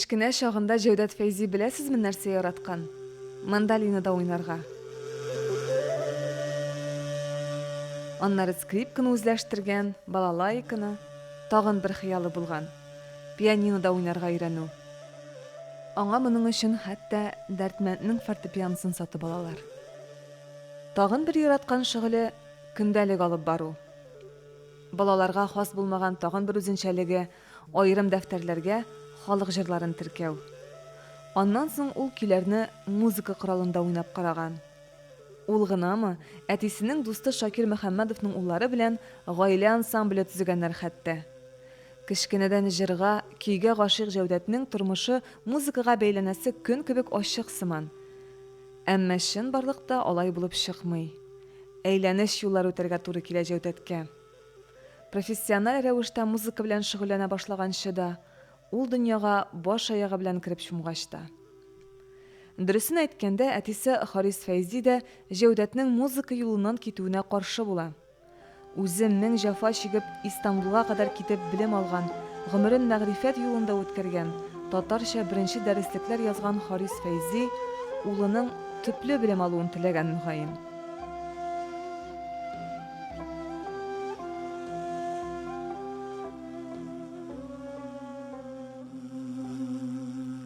Кечкенә чагында Җәүдәт Фәйзи беләсезме нәрсә яраткан? Мандолинада уйнарга. Аннары скрипканы үзләштергән, балалайканы, тагын бер хыялы булган, пианинода уйнарга өйрәнү. Аңа моның өчен хәтта Дәрдмәнднең фортепианосын сатып алалар. Тагын бер яраткан шөгыле, көндәлек алып бару. Балаларга хас булмаган тагын бер үзенчәлеге, аерым дәфтәрләргә халык җырларын теркәү. Аннан соң ул көйләрне музыка коралында уйнап караган. Ул гынамы, әтисенең дусты Шакир Мөхәммәдовның уллары белән гаилә ансамбле төзегәннәр хәтта. Кечкенәдән җырга, көйгә гашыйк Җәүдәтнең тормышы музыкага бәйләнәсе көн кебек ачык сыман. Әмма чынбарлыкта алай булып чыкмый. Әйләнеч юллар үтәргә туры килә Җәүдәткә. Профессиональ рәвештә музыка белән шөгыльләнә башлаганчы да, ул дөньяга баш-аягы белән кереп чумгач та. Дөресен әйткәндә, әтисе Харис Фәйзи дә Җәүдәтнең музыка юлыннан китүенә каршы була. Үзе мең җәфа чигеп Истанбулга кадәр китеп белем алган, гомерен мәгърифәт юлында үткәргән, татарча беренче дәреслекләр язган Харис Фәйзи улының төпле белем алуын теләгән, мөгаен.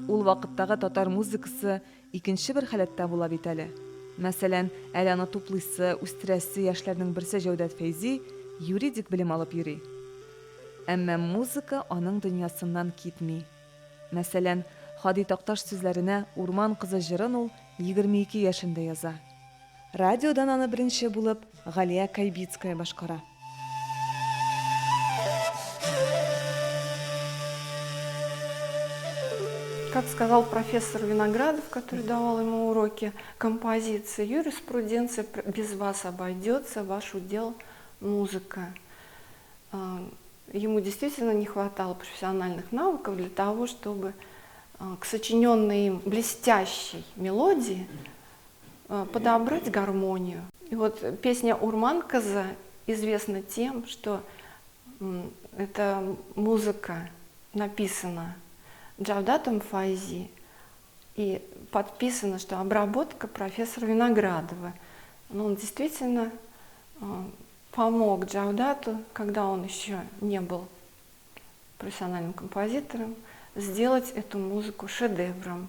Ул вакыттагы татар музыкасы икенче бер халәттә була бит әле. Мәсәлән, әле аны туплыйсы, үстерәсе яшьләрнең берсе Җәүдәт Фәйзи юридик белем алып йөри. Әмма музыка аның дөньясыннан китми. Мәсәлән, Һади Такташ сүзләренә Урман кызы җырын ул 22 яшендә яза. Радиодан аны беренче булып Галия Кайбицкая башкара. Как сказал профессор Виноградов, который давал ему уроки композиции, юриспруденция без вас обойдется, ваш удел музыка. Ему действительно не хватало профессиональных навыков для того, чтобы к сочиненной им блестящей мелодии подобрать гармонию. И вот песня «Урман кызы» известна тем, что эта музыка написана Джавдатом Файзи и подписано, что обработка профессора Виноградова. Но он действительно помог Джавдату, когда он еще не был профессиональным композитором, сделать эту музыку шедевром.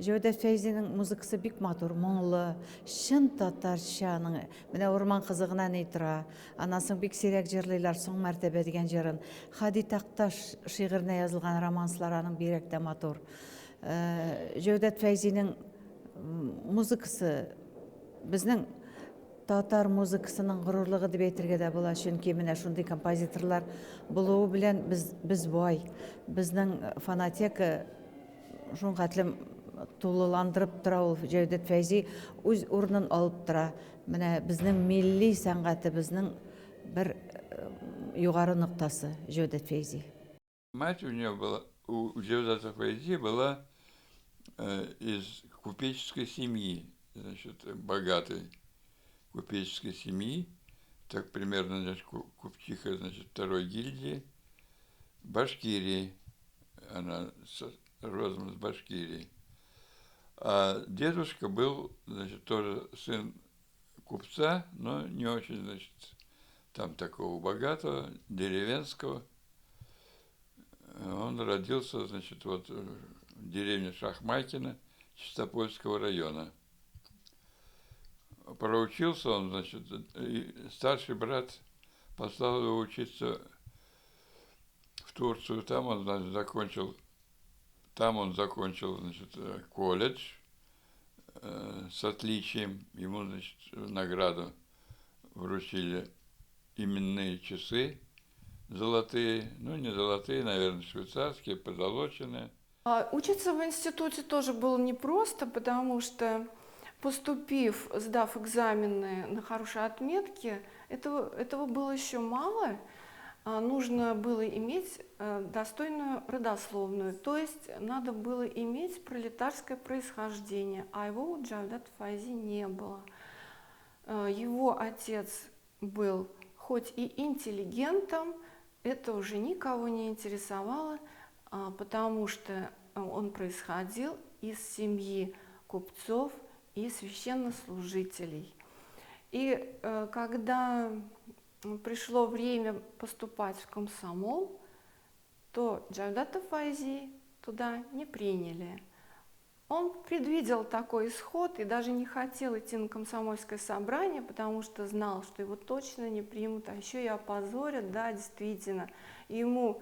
Җәүдәт Фәйзинең музыкасы бик матур, моңлы, чын татарча аның. Менә Урман кызы гына ни тора. Аннан соң бик сирәк җырлыйлар Соң мәртәбә дигән җырын. Һади Такташ шигыренә язылган романслар аның бигрәк тә матур. Җәүдәт Фәйзинең музыкасы безнең татар музыкасының горурлыгы дип әйтергә дә була, чөнки менә шундый композиторлар булуы белән без, без бай. Безнең фонотека шуңхәтлем тулыландырып тора ул Җәүдәт Фәйзи үз урынын алып тора. Менә безнең милли сәнгатебезнең бер югары ноктасы Җәүдәт Фәйзи. Мать у нее была, у Джевдата Файзи была из купеческой семьи, значит, богатой купеческой семьи, так примерно, значит, купчиха, значит, второй гильдии, Башкирии, она родом из Башкирии. А дедушка был, значит, тоже сын купца, но не очень, значит, там такого богатого, деревенского. Он родился, значит, вот в деревне Шахмайкино Чистопольского района. Проучился он, значит, и старший брат послал его учиться в Турцию. Там он, значит, закончил, там он закончил, значит, колледж с отличием. Ему, значит, награду вручили именные часы золотые, ну не золотые, наверное, швейцарские, позолоченные. Учиться в институте тоже было непросто, потому что, поступив, сдав экзамены на хорошие отметки, этого было еще мало. Нужно было иметь достойную родословную, то есть надо было иметь пролетарское происхождение, а его у Джавдата Файзи не было. Его отец был хоть и интеллигентом, это уже никого не интересовало, потому что он происходил из семьи купцов и священнослужителей. И когда пришло время поступать в комсомол, то Джавдата Файзи туда не приняли. Он предвидел такой исход и даже не хотел идти на комсомольское собрание, потому что знал, что его точно не примут, а еще и опозорят, да, действительно. Ему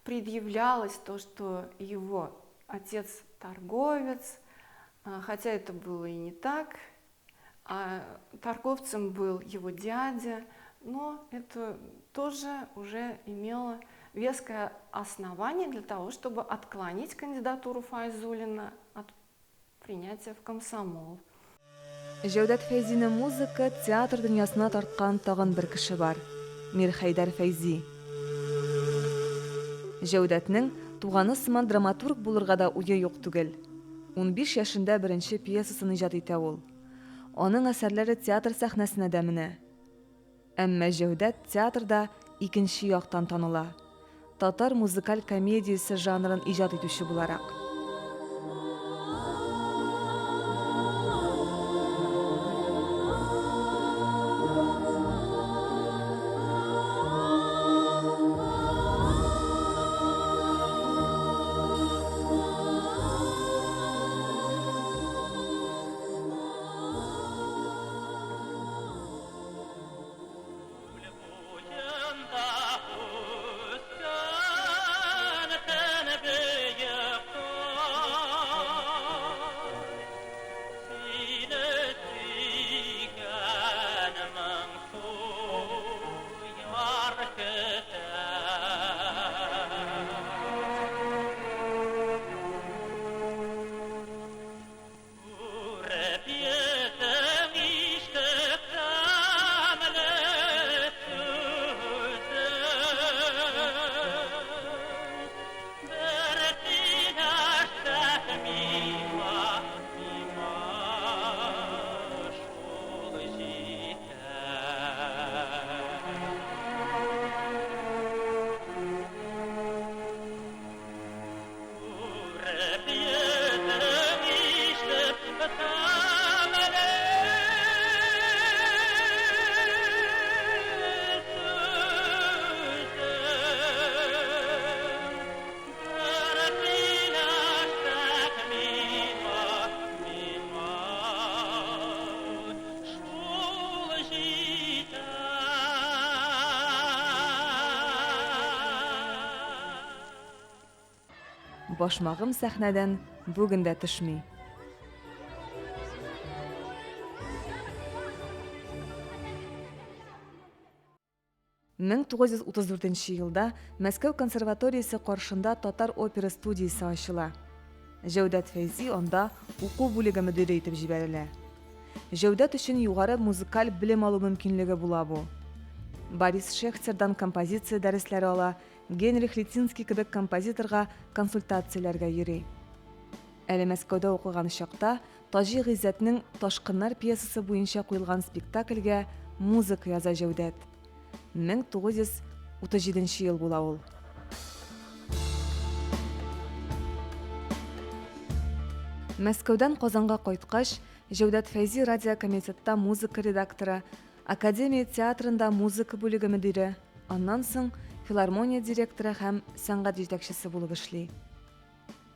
предъявлялось то, что его отец торговец, хотя это было и не так, а торговцем был его дядя, но это тоже уже имело веское основание для того, чтобы отклонить кандидатуру Файзуллина от принятия в комсомол. Җәүдәт Фәйзине музыка, театр дөньясына тарткан тагын бер кеше бар, Мирхәйдәр Фәйзи. Җәүдәтнең туганы сыман драматург булырга да уе юк түгел. 15 яшендә беренче пьесасын иҗат итә ул. Аның әсәрләре театр сәхнәсенә дә менә. Әмма Җәүдәт театрда икенче яктан таныла, татар музыкаль комедиясе жанрын иҗат итүче буларак. Башмагым сәхнәдән бүген дә төшми. 1934 елда Мәскәү консерваториясе каршында татар опера студиясе ачыла. Җәүдәт Фәйзи анда уку бүлеге мөдире итеп җибәрелә. Җәүдәт өчен югары музыкаль белем алу мөмкинлеге була бу. Борис Шехтердан композиция дәресләре ала, Генрих Литинский кебек композиторга консультацияләргә йөри. Әле Мәскәүдә укыган чакта Таҗи Гыйззәтнең Ташкыннар пьесасы буенча куелган спектакльгә музыка яза Җәүдәт. 1937 ел була ул. Мәскәүдән Казанга кайткач, Җәүдәт Фәйзи радиокомитетта музыка редакторы, Академия театрында музыка бүлеге мөдире, аннан соң филармония директоры һәм сәнгать җитәкчесе булып эшли.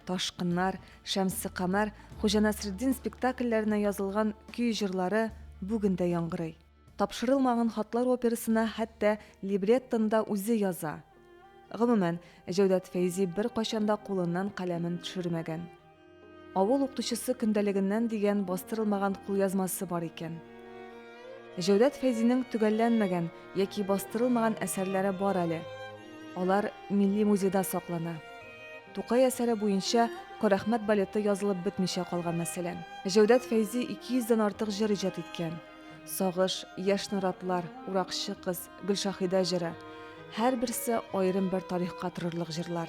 Ташкыннар, Шәмсекамәр, Хуҗа Насретдин спектакльләренә язылган көй-җырлары бүген дә яңгырый. Тапшырылмаган хатлар операсына хәтта либреттоны да үзе яза. Гомумән, Җәүдәт Фәйзи беркайчан да кулыннан каләмен төшермәгән. Авыл укытучысы көндәлегеннән дигән бастырылмаган кулъязмасы бар икән. Җәүдәт Фәйзинең төгәлләнмәгән яки бастырылмаган әсәрләре бар әле. Алар Милли музейда саклана. Тукай әсәре буенча Карәхмәт балеты язылып бетмичә калган, мәсәлән. Җәүдәт Фәйзи 200 дән артык җыр иҗат иткән. Сагыш, Яшь наратлар, Уракчы кыз, Гөлшаһидә җыры. Һәрберсе аерым бер тарихка торырлык җырлар.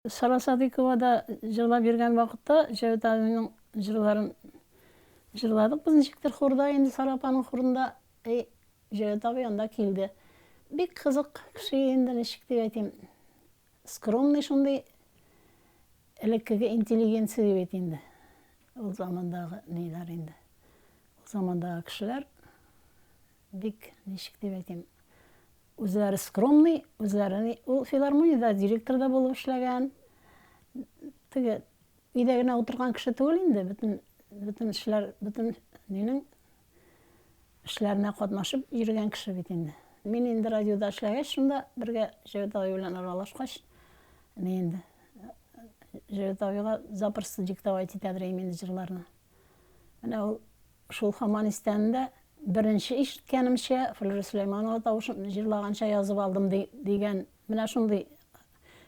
Сара Садыйкова да җырлап йөргән вакытта Җәвит абыйның җырларын җырладык без ничектер хорда, инде Сара апаның хорында. И Җәвит абый анда килде. Бик кызык кеше инде, ничек дип әйтим, скромный шундый, элеккеге интеллигенция дип әйт инде. Ул замандагы ниләр инде. Ул замандагы кешеләр бик, ничек дип әйтим, үзләре скромный, үзләре ни, ул филармониядә директор да булып эшләгән. Теге өйдә генә утырган кеше түгел инде, бөтен бөтен эшләр, бөтен нинең эшләренә катнашып йөргән кеше бит инде. Мин инде радиода эшләгәч, шунда бергә Җәвит абый белән аралашкач, ни инде, Җәвит абыйга запросто диктовать итәдер идем инде җырларны. Менә ул шул һаман истәндә беренче ишеткәнемчә Флюра Сөләйманова тавышын җырлаганча язып алдым дигән менә шундый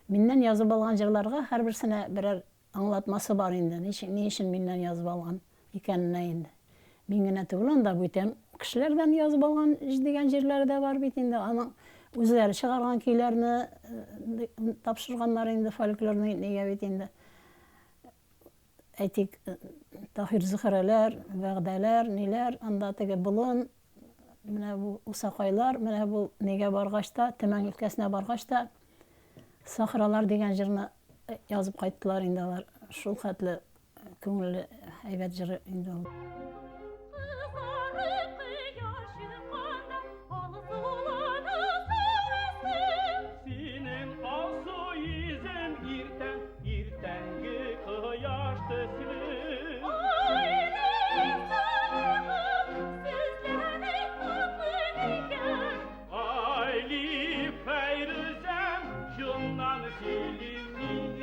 миннән язып алган җырларга һәрберсенә берәр Аңлатмасы бар инде, ничек, ни өчен миннән язып алган икәненә инде. Мин генә түгел, анда бүтән кешеләрдән язып алган дигән җирләре дә бар бит инде. Аның үзләре чыгарган көйләрне тапшырганнар инде фольклорный нигә бит инде. Әйтик, Таһир Зөһрәләр, Вәгъдәләр, ниләр, анда теге болын, менә бу усакайлар, менә бу нигә баргач та, Төмән өлкәсенә баргач та, Сахралар дигән җырны язып кайттылар инде алар. Шул хәтле күңелле әйбәт җыр инде ул. Синең алсу йөзең иртән, иртәнге кояш төсле. Али Фәйрүзәм, чыннан синең мин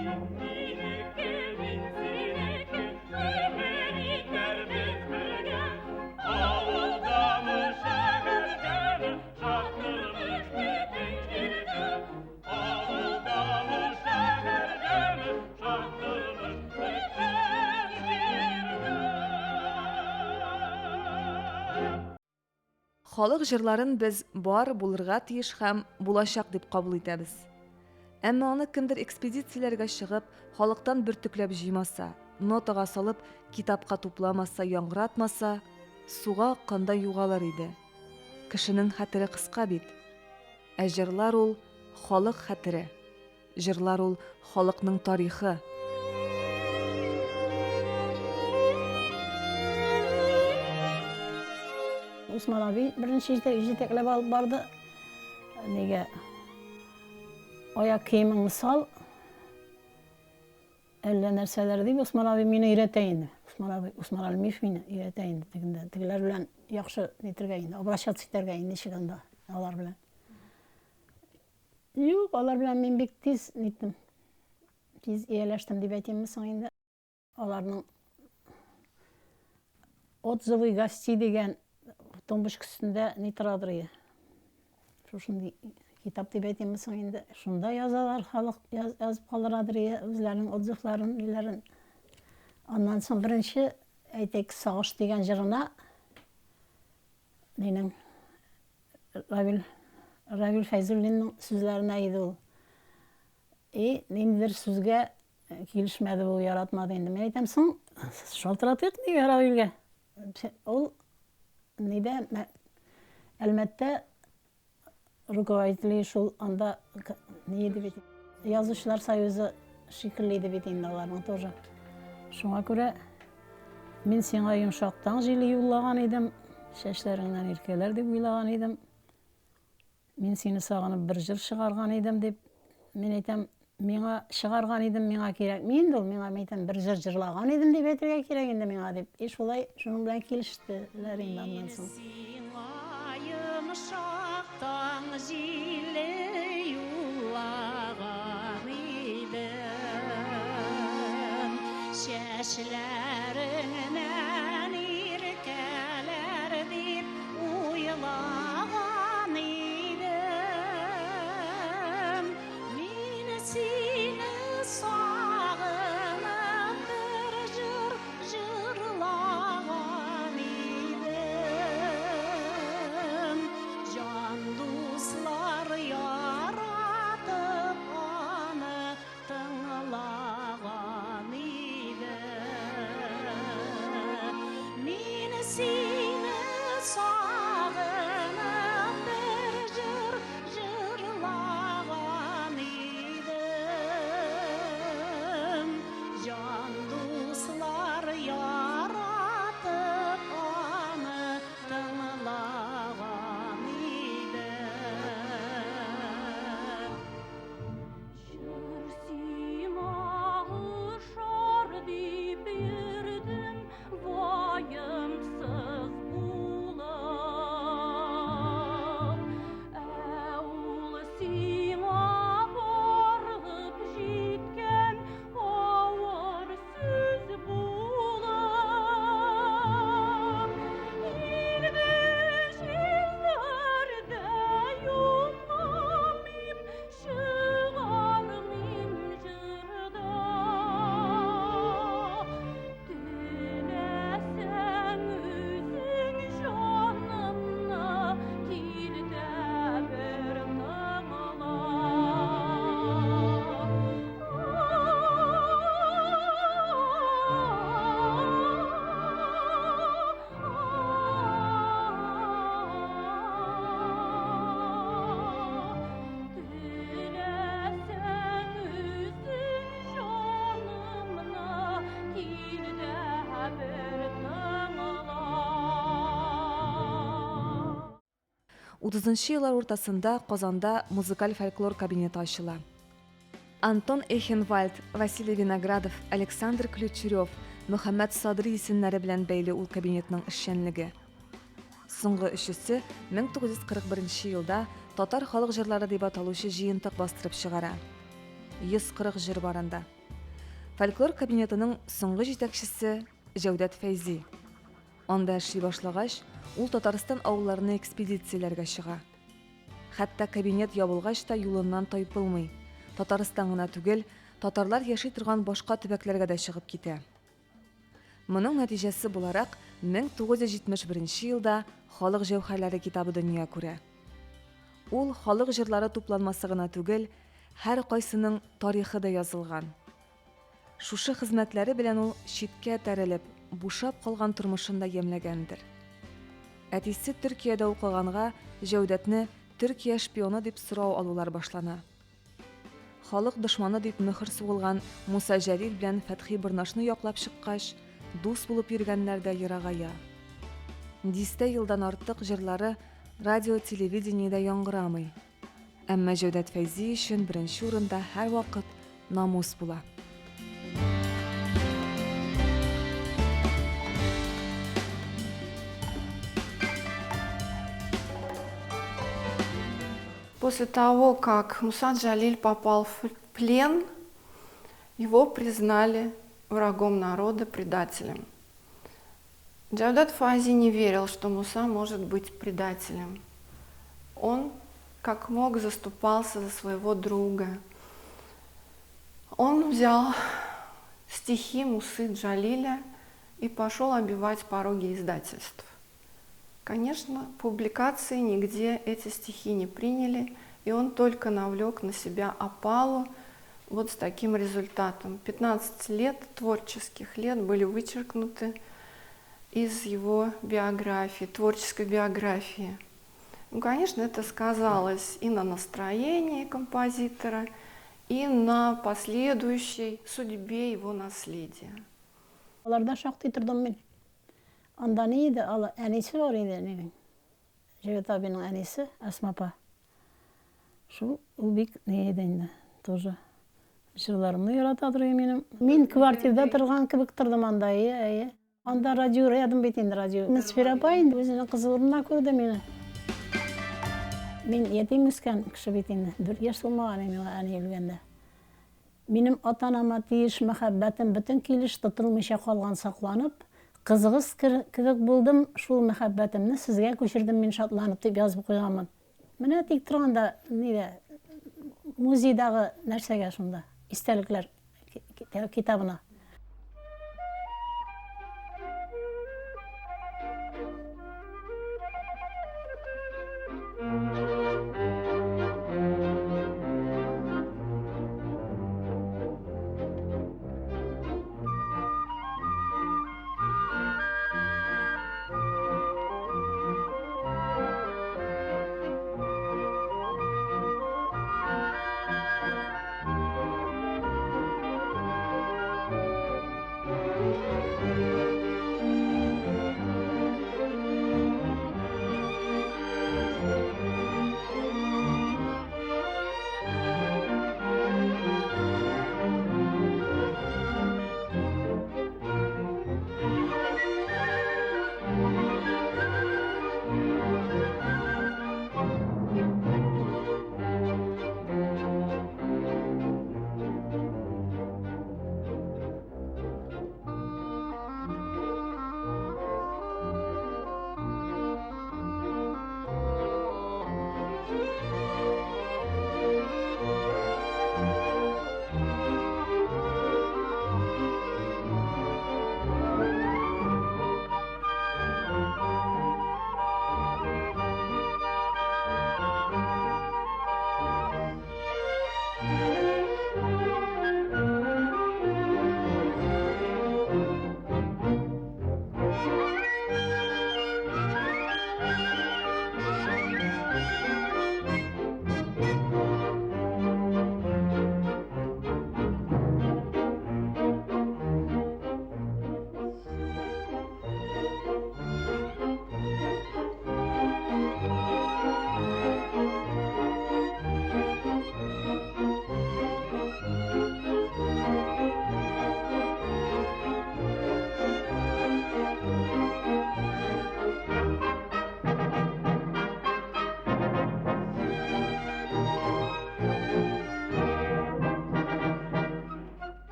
Син минеке, мин синеке, гомер итәрбез бергә. Авылдамы, шәһәрдәме, шат тормыш бөтен җирдә. Халык җырларын без бар, булырга тиеш һәм булачак дип кабул итәбез. Әмма аны кемдер экспедицияләргә чыгып, халыктан бөртекләп җыймаса, нотага салып, китапка тупламаса, яңгыратмаса, суга акканда югалыр иде. Кешенең хәтере кыска бит. Ә җырлар ул, халык хәтере. Җырлар ул, халыкның тарихы. Усман абый беренче җитәкләп алып барды. Нигә? Аяк киемеңне сал. Әллә нәрсәләр дип Усман абый мине өйрәтә инде. Усман абый, Усман Әлмиев мине өйрәтә инде тегендә. Тегеләр белән яхшы нитергә инде, обращаться итәргә инде ничек анда алар белән. Юк, алар белән мин бик тиз ниттем. Тиз ияләштем дип әйтимме соң инде. Аларның отзывы гостей дигән тумбочка өстендә ни торадыр ие. Шушындый Китап дип әйтимме соң инде. Шунда язалар, халык язып калдырадыр үзләренең отзывларын, ниләрен. Аннан соң беренче, әйтик, Сагыш дигән җырына нинең Равил Равил Фәйзуллинның сүзләренә иде ул. И ниндидер сүзгә килешмәде бу, яратмады инде. Мин әйтәм, соң шалтыратыйк нигә Равилгә? Ул нидә Әлмәттә руководители шул анда ни иде бит, Язучылар союзы шикелле иде бит инде аларның тоже. Шуңа күрә мин сиңа йомшак таң җиле юллаган идем, чәчләреңнән иркәләр дип уйлаган идем. Мин сине сагынып бер җыр чыгарган идем дип, мин әйтәм, миңа чыгарган идем, миңа кирәкми инде ул, миңа мин әйтәм, бер җыр җырлаган идем дип әйтергә кирәк инде миңа дип. И шулай шуның белән килештеләр инде аннан соң. Сиңа йомшак таң җиле юллаган идем, Чәчләреңнән иркәләр дип Уйлаган идем, мин сине сагынып бер җыр җырлаган идем. Җан дуслар яратып аны Тыңлаган иде. Мин сине сагынып бер җыр җырлаган идем. Җан дуслар яратып аны тыңлаган иде. Җыр сиңа ошар дип йөрдем, ваемсыз булып. Ә ул сиңа барып җиткән авыр сүз булып. Инде җилләрдә юлламыйм Чыгармыйм җырда. Теләсәң үзең җанымны кил дә бер тыңла. Теләсәң үзең җанымны кил дә бер тыңла. Утызынчы еллар уртасында Казанда музыкаль фольклор кабинеты ачыла. Антон Эхенвальд, Василий Виноградов, Александр Ключерев, Мөхәммәт Садри исемнәре белән бәйле ул кабинетның эшчәнлеге. Соңгы өчесе 1941 елда Татар халык җырлары дип аталучы җыентык бастырып чыгара. 140 җыр бар анда. Фольклор кабинетының соңгы җитәкчесе Җәүдәт Фәйзи. Анда эшли башлагач, ул Татарстан авылларына экспедицияләргә чыга. Хәтта кабинет ябылгач та юлыннан тайпылмый. Татарстан гына түгел, татарлар яши торган башка төбәкләргә дә чыгып китә. Моның нәтиҗәсе буларак, 1971 елда Халык җәүһәрләре китабы дөнья күрә. Ул халык җырлары тупланмасы гына түгел, һәркайсының тарихы да язылган. Шушы хезмәтләре белән ул читкә этәрелеп, бушап калган тормышын да ямьләгәндер. Әтисе Төркиядә укыганга Җәүдәтне Төркия шпионы дип сорау алулар башлана. Халык дошманы дип мөһер сугылган Муса Җәлил белән Фәтхи Борнашны яклап чыккач, дус булып йөргәннәр дә ерагая. Дистә елдан артык җырлары радио-телевидениедә яңгырамый. Әмма Җәүдәт Фәйзи өчен беренче урында һәрвакыт намус була. После того, как Муса Джалиль попал в плен, его признали врагом народа, предателем. Джавдат Фази не верил, что Муса может быть предателем. Он как мог, заступался за своего друга. Он взял стихи Мусы Джалиля и пошел обивать пороги издательств. Конечно, публикации нигде эти стихи не приняли, и он только навлек на себя опалу вот с таким результатом. 15 лет, творческих лет, были вычеркнуты из его биографии, творческой биографии. Ну, конечно, это сказалось и на настроении композитора, и на последующей судьбе его наследия. Аларда шактый тордым мин. Анда ни иде, ала әнисе бар иде әнинең. Җәвит абыйның әнисе Әсма апа. Шул ул бик ни иде инде, тоже. Җырларымны ярата торый минем. Мин квартирда торган кебек тордым анда, әйе, әйе. Анда радио рядом бит инде радио. Мөсфирә апа инде үзенең кызы урынына күрде мине. Мин ятим үскән кеше бит инде. 4 яшь тулмаган иде миңа әни үлгәндә. Минем ата-анама тиеш мәхәббәтем бөтен килеш тотылмыйча калган сакланып, кызыгыз кебек булдым, шул мәхәббәтемне сезгә күчердем мин шатланып, дип язып куйганмын. Менә тик торганда нидә музейдагы нәрсәгә шунда истәлекләр китабына.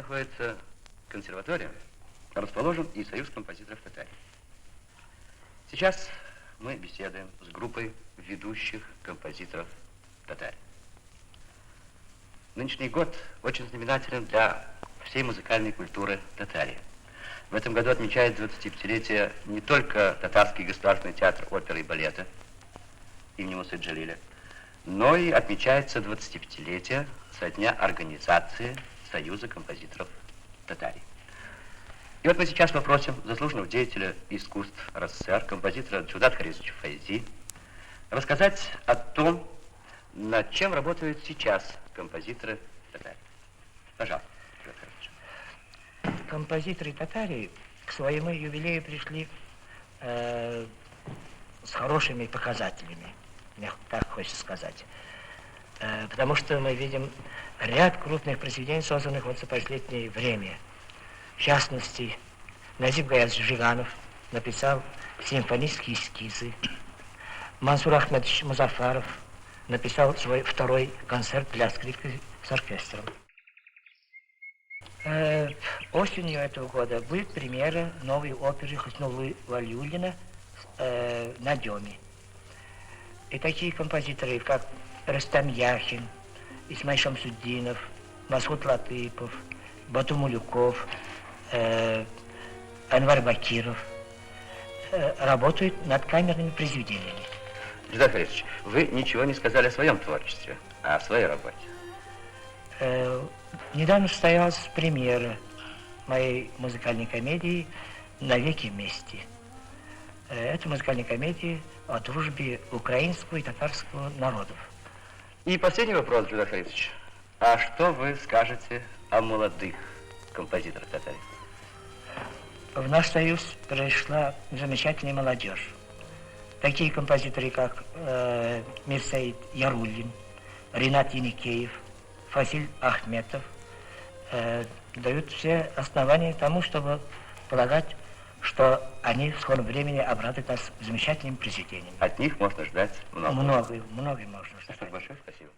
находится консерватория, расположен и Союз композиторов Татарии. Сейчас мы беседуем с группой ведущих композиторов Татарии. Нынешний год очень знаменателен для всей музыкальной культуры Татарии. В этом году отмечает 25-летие не только Татарский государственный театр оперы и балета имени Мусы Джалиля, но и отмечается 25-летие со дня организации Союза композиторов Татарии. И вот мы сейчас попросим заслуженного деятеля искусств РСФСР, композитора Джудат Харисовича Файзи, рассказать о том, над чем работают сейчас композиторы Татарии. Пожалуйста, Джудат Харисович. Композиторы Татарии к своему юбилею пришли с хорошими показателями, мне так хочется сказать. Потому что мы видим ряд крупных произведений, созданных вот за последнее время. В частности, Назиб Гаязович Жиганов написал симфонические эскизы. Мансур Ахмедович Музафаров написал свой второй концерт для скрипки с оркестром. Осенью этого года будет премьера новой оперы Хуснуллы Валиуллина на Деме. И такие композиторы, как Рустам Яхин, Исмаил Шамсутдинов, Масхут Латыпов, Бату Мулюков, Анвар Бакиров, работают над камерными произведениями. Джудат Харисович, вы ничего не сказали о своем творчестве, а о своей работе. Недавно состоялась премьера моей музыкальной комедии «Навеки вместе». Это музыкальная комедия о дружбе украинского и татарского народов. И последний вопрос, Джудат Харисович. А что вы скажете о молодых композиторах Татарии? В наш союз пришла замечательная молодежь. Такие композиторы, как Мирсаид Яруллин, Ренат Еникеев, Фасиль Ахметов, дают все основания тому, чтобы полагать, что они в скором времени обрадуют нас замечательными произведениями. От них можно ждать много. Много, много можно ждать. Что ж, большое спасибо.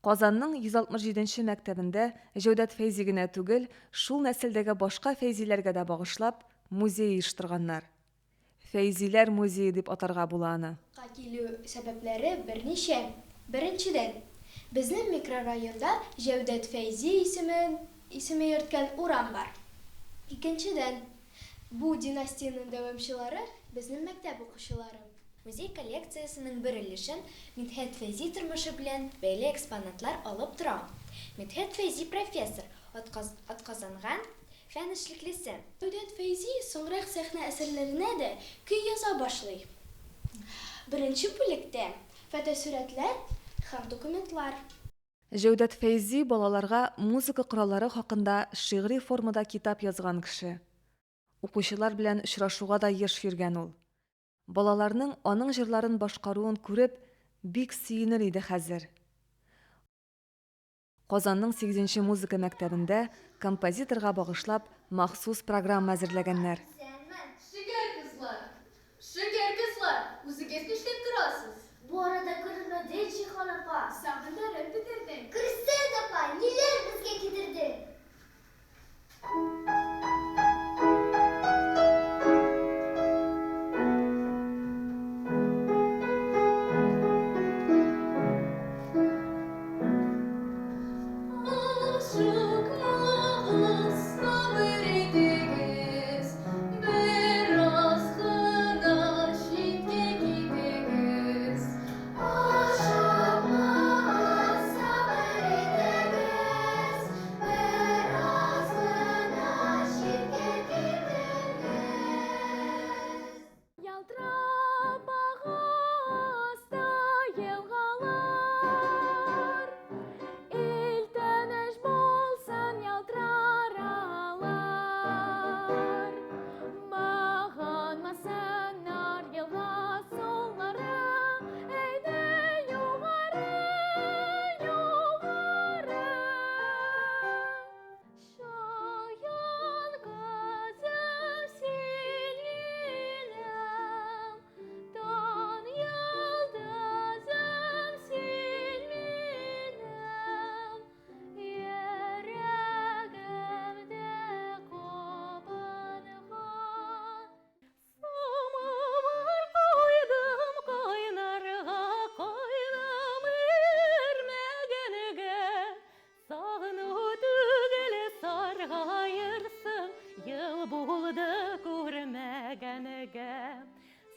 Казанның 167 нче мәктәбендә Җәүдәт Фәйзи генә түгел, шул нәселдәге башка Фәйзиләргә дә багышлап, музей оештырганнар. Фәйзиләр музее дип атарга була аны. Ка килү сәбәпләре берничә. Беренчедән, безнең микрорайонда Җәүдәт Фәйзи исемен исеме йөрткән урам бар. Икенчедән, бу династиянең дәвамчылары, безнең мәктәп укучылары. Музей коллекциясенең бер өлешен Мидхәт Фәйзи тормышы белән бәйле экспонатлар алып тора. Мидхәт Фәйзи профессор, атказанган фән эшлеклесе. Җәүдәт Фәйзи соңрак сәхнә әсәрләренә дә көй яза башлый. Беренче бүлектә, фотосурәтләр һәм документлар. Җәүдәт Фәйзи балаларга музыка кораллары хакында шигъри формада китап язган кеше. Укучылар белән очрашуга да еш йөргән ул. Балаларның аның җырларын башкаруын күреп, бик сөенер иде хәзер. Казанның сигезенче музыка мәктәбендә композиторга багышлап махсус программа әзерләгәннәр. Исәнме, шөгер кызлар! Шөгер кызлар, үзегез нишләп торасыз? Бу арада күренмәде Җиһан апа. Сагындырып бетердең. Күрсәт, апа, ниләр безгә китердең? Ашыкмагыз, сабыр итегез, бераз гына читкә китегез. Ашыкмагыз, сабыр итегез, бераз гына читкә китегез. Ялтырап ага аста елгалар, Ил тыныч булсын, ялтырар алар. Багынмасыннар елга сулары, Әйдә югары, югары. Шаян кызым син минем, Таң йолдызым син минем, Йөрәгемдә кабынган. Самавыр куйдым кайнарга, кайнам өрмәгәнгә. Сагыну түгел саргаерсың, ел булды күрмәгәнгә.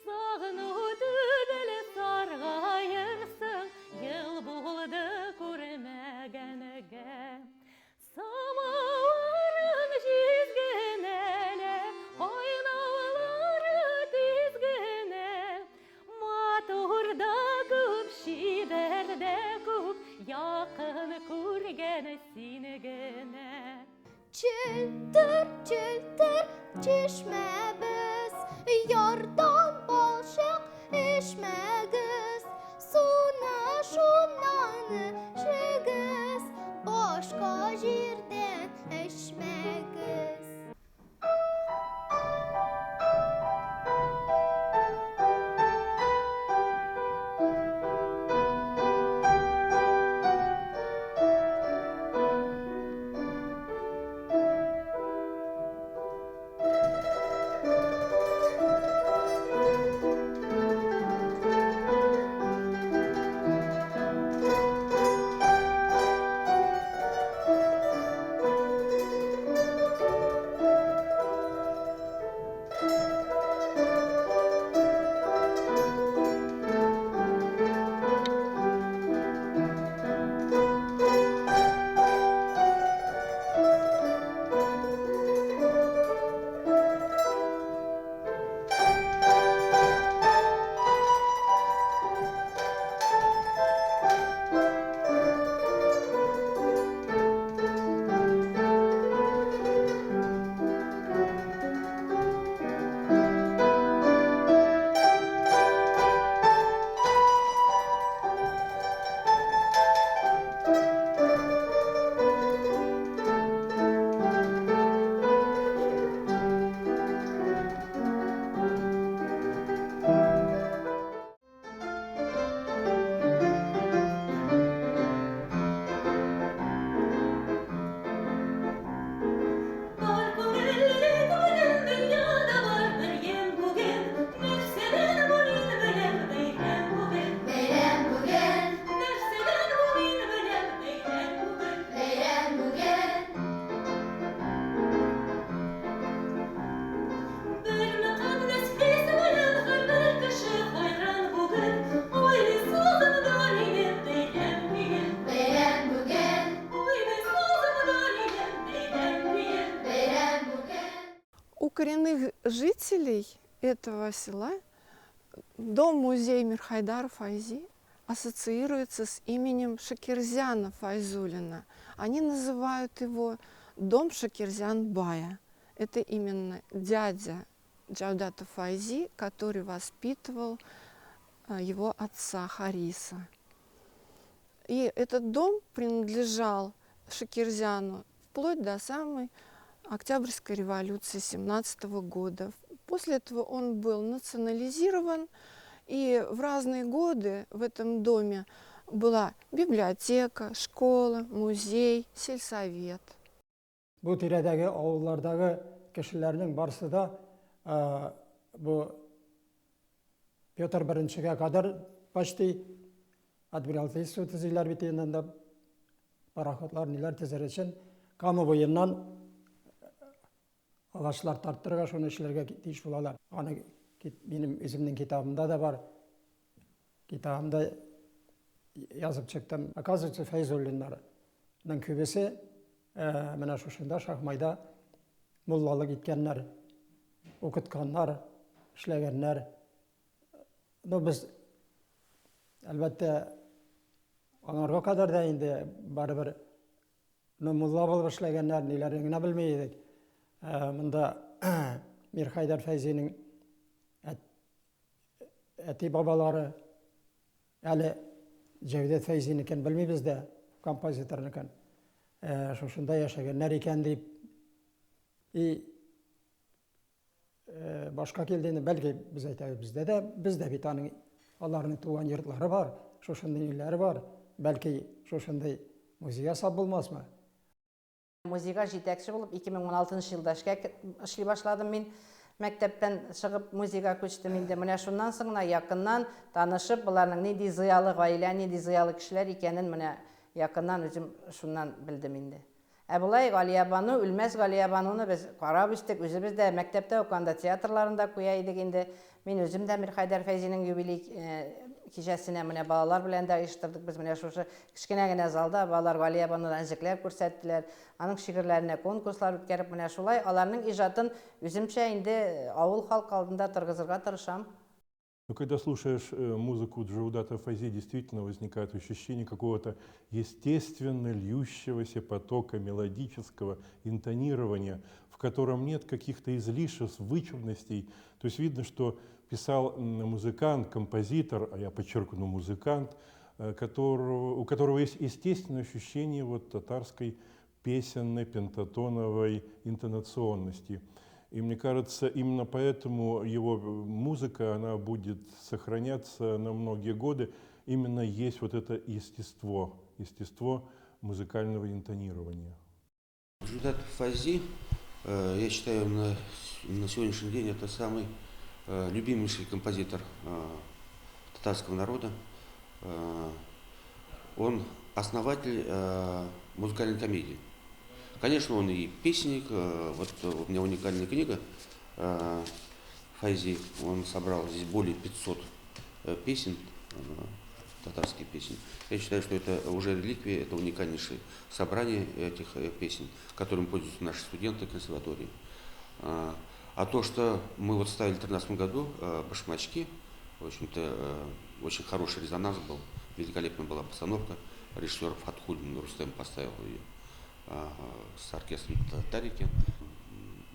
Сагыну түгел саргаерсың, ел булды күрмәгәнгә. Самавырың җиз генә лә, кайнаулары тиз генә. Матур да күп, чибәр дә күп, якын күргән син генә. Челтер-челтер чишмәбез, Ярдан балчык эчмәгез, Суны шуннан эчегез, Башка җирдән эчмәгез. этого села дом-музей Мирхайдара Файзи ассоциируется с именем Шакирзяна Файзулина. Они называют его дом Шакирзян-бая. Это именно дядя Джавдата Файзи, который воспитывал его отца Хариса. И этот дом принадлежал Шакирзяну вплоть до самой Октябрьской революции 17 года. После этого он был национализирован, и в разные годы в этом доме была библиотека, школа, музей, сельсовет. Бу тирәдәге авыллардагы кешеләрнең барысы да бу Петр Беренчегә кадәр почти Адмиралтейство төзиләр бит инде анда пароходлар ниләр төзер өчен Кама буеннан агачлар тарттырырга, шуны эшләргә тиеш булалар. Аны минем үземнең китабымда да бар. Китабымда язып чыктым. Оказывается, Фәйзуллиннарның күбесе менә шушында Шахмайда муллалык иткәннәр, укытканнар, эшләгәннәр. Ну, без, әлбәттә, аңарга кадәр дә инде барыбер, ну, мулла булып эшләгәннәр, ниләрен генә белми идек. Монда Мирхәйдәр Фәйзинең әти бабалары, әле Җәүдәт Фәйзинекен белмибез дә, композиторныкын. Шушында яшәгәннәр икән дип. И башка килде инде, бәлки без әйтәбез, бездә дә, бездә бит аның аларның туган йортлары бар, шушындый өйләре бар, бәлки шушындый музей ясап булмасмы? Музейга җитәкче булып 2016 нчы елда эшкә эшли башладым мин. Мәктәптән чыгып музейга күчтем инде. Менә шуннан соң гына якыннан танышып, боларның нинди зыялы гаилә, нинди зыялы кешеләр икәнен менә якыннан үзем шуннан белдем инде. Ә болай Галиябану, Үлмәс Галиябануны без карап үстек, үзебез дә мәктәптә укыганда театрларын да куя идек инде. Мин үзем дә Мирхәйдәр Фәйзинең юбилей кичәсенә менә балалар белән дә оештырдык без менә шушы кечкенә генә залда балалар Галиябанудан өзекләр күрсәттеләр, аның шигырьләренә конкурслар үткәреп менә шулай аларның иҗатын үземчә инде авыл халкы алдында торгызырга тырышам. Но когда слушаешь музыку Джаудата Файзи, действительно возникает ощущение какого-то естественно льющегося потока мелодического интонирования, в котором нет каких-то излишеств, вычурностей. То есть видно, что писал музыкант, композитор, а я подчеркну, музыкант, у которого есть естественное ощущение татарской песенной, пентатоновой интонационности. И мне кажется, именно поэтому его музыка, она будет сохраняться на многие годы. Именно есть это естество музыкального интонирования. Джаудат Файзи, я считаю, на сегодняшний день это самый любимейший композитор татарского народа. Он основатель музыкальной комедии. Конечно, он и песенник. Вот у меня уникальная книга Файзи. Он собрал здесь более 500 песен, татарских песен. Я считаю, что это уже реликвия, это уникальнейшее собрание этих песен, которым пользуются наши студенты консерватории. А то, что мы ставили в тринадцатом году башмачки, очень хороший резонанс был, великолепная была постановка. Режиссер Фатхуллин Рустем поставил ее с оркестром Татарики.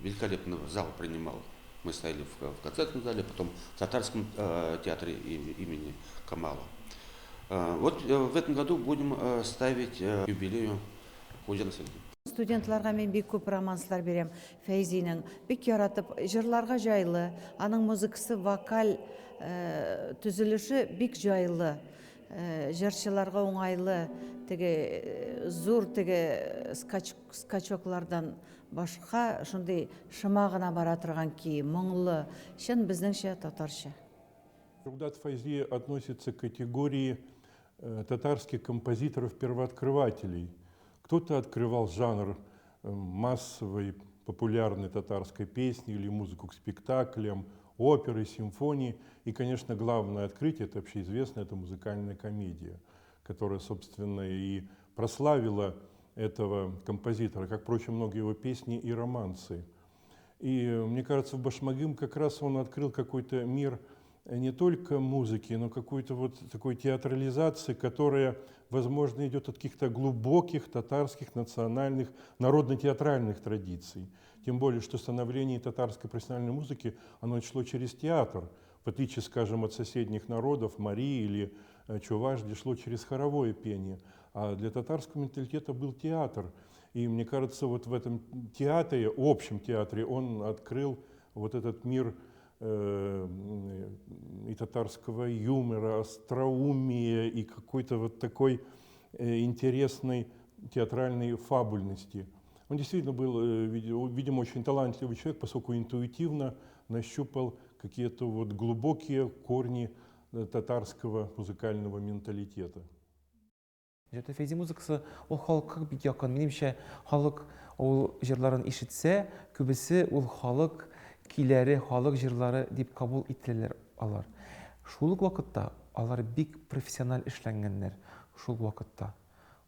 Великолепно зал принимал. Мы стояли в концертном зале, потом в татарском театре имени Камала. В этом году будем ставить юбилею Худжа Насретдина. Студентларга мин бик күп романслар бирәм. Фәйзинең бик яратып җырларга җайлы, аның музыкасы вокаль төзелеше бик җайлы. Җырчыларга уңайлы, теге зур теге скачоклардан башка шундый шыма гына бара торган ки, моңлы, чын безнеңчә татарча. Джаудат Файзи относится к категории татарских композиторов-первооткрывателей. Кто-то открывал жанр массовой популярной татарской песни или музыку к спектаклям, оперы, симфонии. И, конечно, главное открытие, это вообще известно, это музыкальная комедия, которая, собственно, и прославила этого композитора, как, впрочем, многие его песни и романсы. И мне кажется, в Башмагым как раз он открыл какой-то мир не только музыки, но какой-то вот такой театрализации, которая, возможно, идет от каких-то глубоких татарских национальных, народно-театральных традиций. Тем более, что становление татарской профессиональной музыки, оно шло через театр, в отличие, скажем, от соседних народов, Мари или Чуваш, где шло через хоровое пение. А для татарского менталитета был театр. И мне кажется, вот в этом театре, общем театре, он открыл вот этот мир и татарского юмора, остроумия, и какой-то вот такой интересной театральной фабульности. Он действительно был, видимо, очень талантливый человек, поскольку интуитивно нащупал какие-то вот глубокие корни татарского музыкального менталитета. Җәүдәт Фәйзи музыкасы ул халыкка бик якын. Минемчә, халык ул җырларын ишетсә, күбесе ул халык көйләре, халык җырлары дип кабул ителәләр алар. Шул ук вакытта алар бик профессиональ эшләнгәннәр шул вакытта.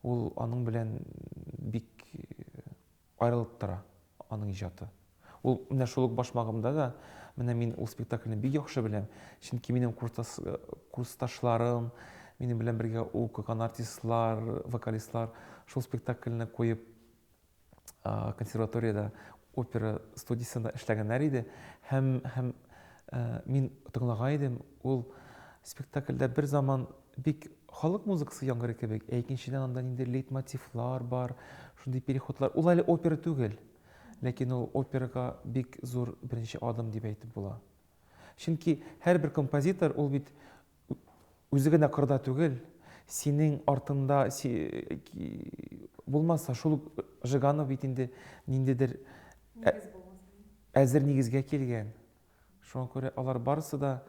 Ул аның белән бик Аерылып тора аның иҗаты. Ул менә шул ук Башмагымда да, менә мин ул спектакльне бик яхшы беләм, чөнки минем курстас, курсташларым, минем белән бергә укыган артистлар, вокалистлар шул спектакльне куеп консерваториядә опера студиясендә эшләгәннәр иде. Һәм һәм мин тыңлаган идем, ул спектакльдә бер заман бик халык музыкасы яңгырый кебек, ә икенчедән анда ниндидер лейтмотивлар бар, шундый переходлар. Ул әле опера түгел, ләкин ул операга бик зур беренче адым дип әйтеп була. Чөнки һәрбер композитор ул бит үзе генә кырда түгел, синең артыңда булмаса, шул ук Жиганов бит инде ниндидер әзер нигезгә килгән. Шуңа күрә алар барысы да,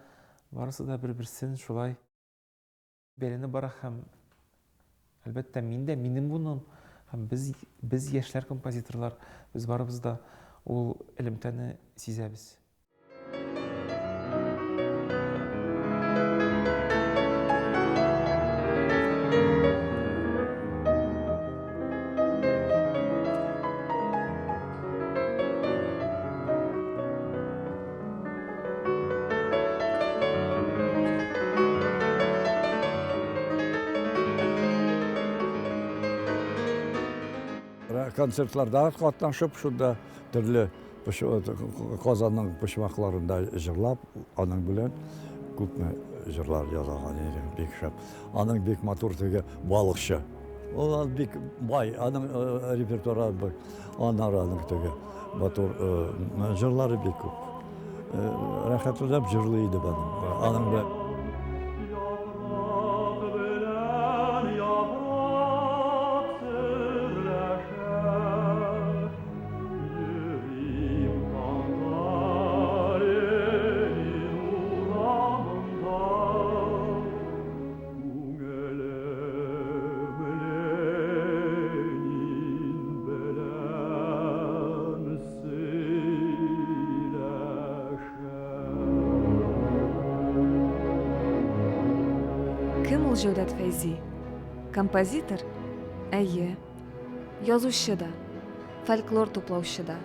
барысы да бер-берсен шулай бәйләнеп бара һәм, әлбәттә, мин дә, минем буыным һәм без, без яшьләр композиторлар, без барыбыз да ул элемтәне сизәбез. Концертларда катнашып, шунда төрле Казанның почмакларында җырлап, аның белән күпме җырлар язылган иде, бик шәп. Аның бик матур теге балыкчы. Ул бик бай, аның репертуары бик. Аннары аның теге матур җырлары бик күп. Рәхәтләнеп җырлый иде аның. Аның белән. Кем ул Җәүдәт Фәйзи? Композитор? Әйе. Язучы да, фольклор туплаучы да.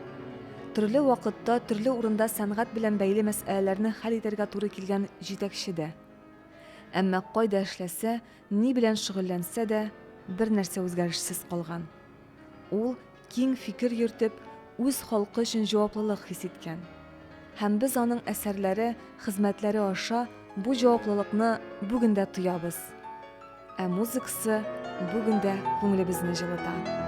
Төрле вакытта, төрле урында сәнгать белән бәйле мәсьәләләрне хәл итәргә туры килгән җитәкче дә. Әмма кайда эшләсә, ни белән шөгыльләнсә дә, бер нәрсә үзгәрешсез калган. Ул, киң фикер йөртеп, үз халкы өчен җаваплылык хис иткән. Һәм без аның әсәрләре, хезмәтләре аша бу җаваплылыкны бүген дә тоябыз. Ә музыкасы бүген дә күңелебезне җылыта.